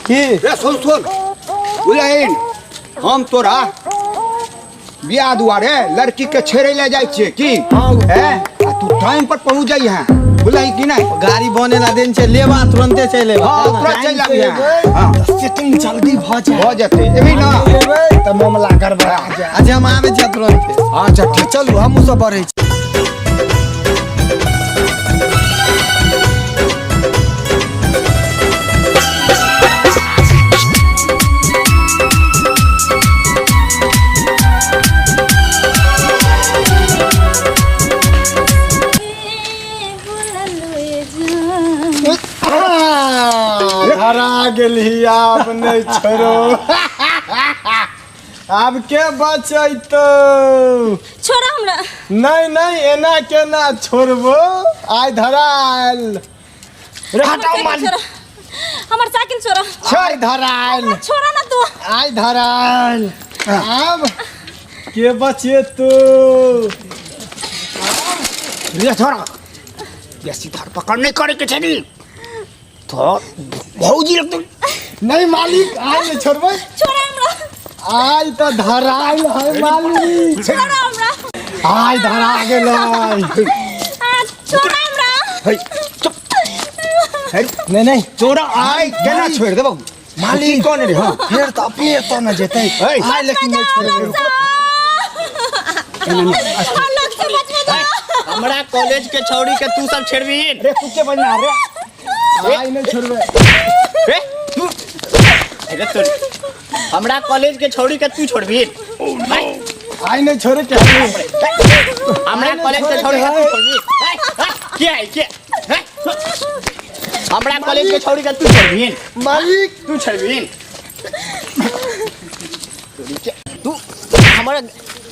की रे सुन सुन बुझलहिन हम तोरा बियाह दुआरे लड़की के छेड़े ले जाइ छियै की हाँ। हैं आ तू टाइम पर पहुंच जाइ है बुझलही कि नहीं गाड़ी बने ला दिन छै लेबा तुरंते चलि एबा हाँ तुरंत चलि आबिहे हाँ सेटिंग जल्दी भऽ जाए भऽ जेतै एबही ना एबै तऽ मामला गड़बड़ा जाए अच्छा हम आबै छियै तुरंते अच्छा ठीक चलू हमहूँ सब बढ़ै छी। धरा गेलही आब नहि छोड़ो आब के बचैतो छोड़ो हमरा नहि नहि एना केना छोड़बो आइ धरा आयल रे हटाओ मालिक छोड़ो हमर साइकिल छोड़ो आइ धरा आयल छोड़ो ना तू आइ धरा आयल आब के बचेतो रे छोड़ा बेसी धर पकड़ नहीं करे के छै नी तो भौजी लगतौ नहि मालिक आइ नहि छोड़बै छोड़ो हमरा आइ तऽ धरायल है मालिक छोड़ो हमरा आइ धरा गेलै आ, छोड़ो हमरा है चुप है नहि नहि तोरा आइ केना छोड़ि देबौ मालिक कौन रे हां फेर तऽ अपने एतऽ ने जेतै है। आइ लेकिन नहि छोड़बै हम लोग से बचबे दो हमरा कॉलेज के छौड़ी के तू सब छेड़बीन रे तू के बजना रे आइ नहि छोड़बै रे तू अरे तोरी हमरा कॉलेज के छौड़ी के तू छोड़बीन आइ नहि छोड़े के है हमरा कॉलेज के छौड़ी के तू छोड़बीन के है के हैं? हमरा कॉलेज के छौड़ी के तू छोड़बीन मालिक तू छोड़बीन तू हमर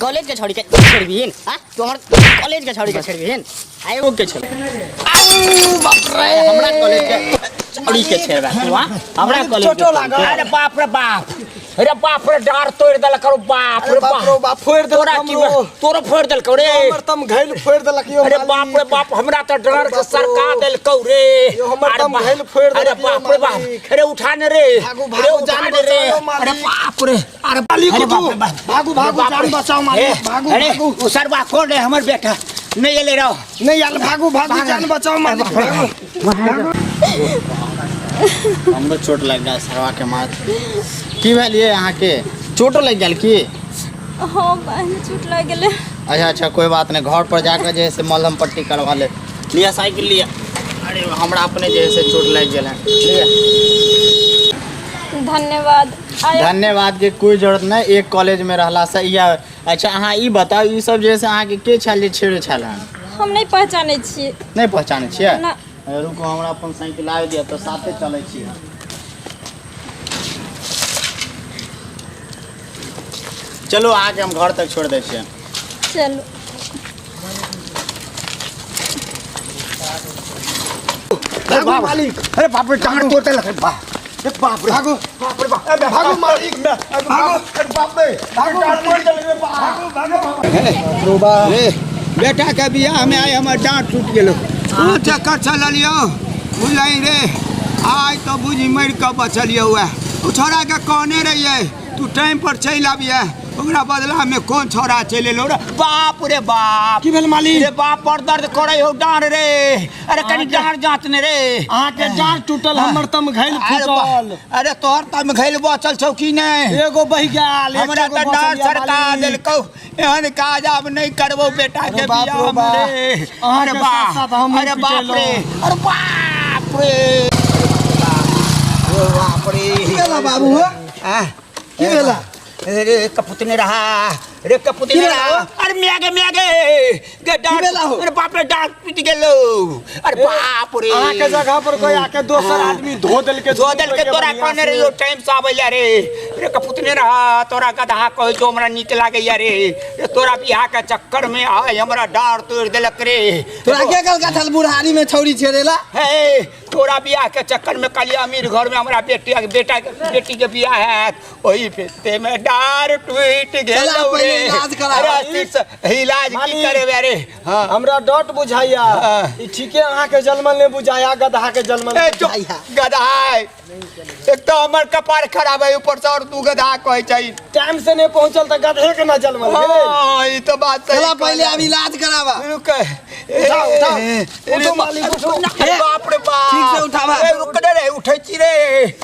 कॉलेज के छौड़ी के छेड़बीन हां तू हमर कॉलेज के छौड़ी के छेड़बीन आइ ओ के छेड़ आउ बाप रे हमरा कॉलेज के छौड़ी के छेड़बा तू हां हमरा कॉलेज के चोटो लागल। अरे बाप रे बाप अरे बाप रे डार तोड़ देलक रो बाप रे अरे बाप रो बाप बाप फोड़ि देलक तोरा की हमरो तोरो फोड़ देलकौ रे हमर तम घैल फोड़ि देलक यौ अरे बाप रे बाप हमरा तऽ डर के बाप रो। सरका देलकौ रे यो हमर अरे तम बाप- घैल फोड़ि अरे देलक यौ बाप रे बाप मालिक। अरे उठा ने रे भागू, अरे भागू, उठा जान ने रे बचाओ यौ मालिक। अरे बाप रे अरे मालिक अरे उठू। बाप रे बाप। भागू, भागू, अरे बाप जान रे। बचाओ मालिक, ए, भागू, अरे भागू। ओ सरवा खोल रे हमर बेटा नहीं एले रहो नहि आयल भागू भागू जान बचाओ मालिक भागू हमरो चोट लागि गेल सरवा के मार की भेल ये अहाँके चोटो लागि गेल की हाँ बाँहिमे चोट लागि गेलै अच्छा अच्छा कोई बात नहीं घर पर जाकर जे है से मलहम पट्टी करवा ले लिया साइकिल लिया अरे हमरा अपने जे है से चोट लागि गेल है लिया धन्यवाद आइ धन्यवाद के कोई जरूरत नहीं एक कॉलेज में रहला से या अच्छा अहाँ ई बताउ ई सब जे है से अहाँके के छल जे छेड़े छल हन हम नहि पहचानै छियै नहीं पहचानै छियै ना। अरे रुकू हमरा अपन साइकिल आबि दिअ तऽ साथे चलै छी हम। चलू अहाँके हम घर तक छोड़ि दै छियै चलू अरे बाप मालिक अरे बाप रे डांड तोड़ देलक रे बाप रे बाप रे भागू बाप रे बाप अरे भागू मालिक भागू अरे बाप रे भागू डांड तोड़ देलक रे बाप भागू भागू रे बेटा के बियाह में आइ हमर डाँट टूटि गेलो ओ चक्कर चललियो बुझलही रे आइ तऽ बुझि मरि कऽ बचलियौ वएह ओ छोड़ाके कहने रहियै तू टाइम पर चलि आबिहे ओकरा बदला में कोन छोड़ा चलि एलो रे बाप रे बाप की भेल मालिक रे बाप बड़ दर्द करे हो डाँड़ रे अरे कनी डाँड़ जाँच ने रे अहाँके डाँड़ टूटल हमर तम घैल अरे बा- फूटल अरे तोहर तम घैल बचल छौ कि नहि एगो बहि गेल हमरा एकेगो तऽ बचल डाँड़ यऽ सरका मालिक। देलकौ एहन काज आब नहि करबौ बेटा के अरे बाप बियाह रो में बा। रे अहाँके अरे साथ साथ बाप हमहूँ अरे बाप पिटेलहुँ। रे अरे बाप रे अरे बाप रे की भेला बाबू हो आ, की भेला अरे कपुतने रहा रे कपुतने की भेला रहा हो? अरे म्यागे म्यागे गे डाँड़ भेला हो? अरे बाप रे डाँड़ टूटि गेलो अरे बाप रे अहाँके जगह पर कोई आके दोसर आदमी धो देलके धो देलके तोरा कहने रे यो टाइम से आबै रे रे कपुतने रहा तोरा गधा कहै छौ हमरा नीक लागैया रे रे तोरा बियाह के चक्कर में आइ हमरा डाँड़ तोड़ि देलक रे तोरा के कल कथल बुढ़ारी में छौरी छेड़ेला हे तोरा बियाह के चक्कर में कहलियै अमीर घर में हमरा बेटी बेटा बेटी के बियाह हैत ओही फिरते में डार टूट गेल चला, पहिले इलाज कराबा। अरे से इलाज की मालिक। करेबे रे हाँ हमरा डट बुझाइया हाँ। ई ठीके अहाँ के जलमल ने बुझाया गदहा के जलमल ए चुप गदहा है। एक तो हमर कपार खराब है ऊपर से और तू गदहा कहै छै टाइम से नहीं पहुंचल त गदहे के ना जलमल भेल हाँ ई तो बात सही चला पहिले कहला। आब इलाज कराबा रुक उठाओ, उठाओ। अरे उठो मालिक, उठो। अरे बाप रे बाप ठीक से उठावा। ए, रुक रे रे उठै छी रे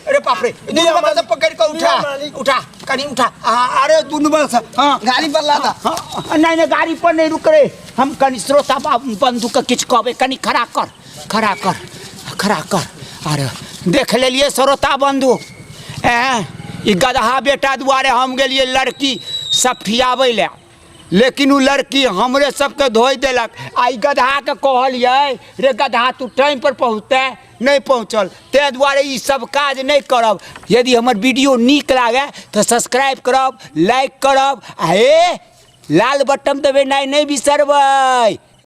अरे बाप रे दुनू बगल से पकड़ के उठा लिया मालिक। उठा कनी उठा हाँ, अरे दुनू बगल से हाँ गाड़ी पर लादा हाँ, नहीं नहीं गाड़ी पर नहीं रुक रे हम कनी श्रोता बंधु के किछु कहबै कनी खड़ा कर खड़ा कर खड़ा कर अरे देख लेलियै श्रोता बंधु एँ ई गदहा बेटा दुआरे हम गेलियै लड़की सफियाबै लए लेकिन ओ लड़की हमरे सबके धोइ देलक आ ई गदहाके कहलियै रे गदहा तू टाइमपर पहुँचतै नहि पहुँचल ताहि दुआरे ई सब काज नहि करब यदि हमर वीडियो नीक लागै तऽ सब्सक्राइब करब लाइक करब आ हे लाल बटन दबेनाइ नहि बिसरबै।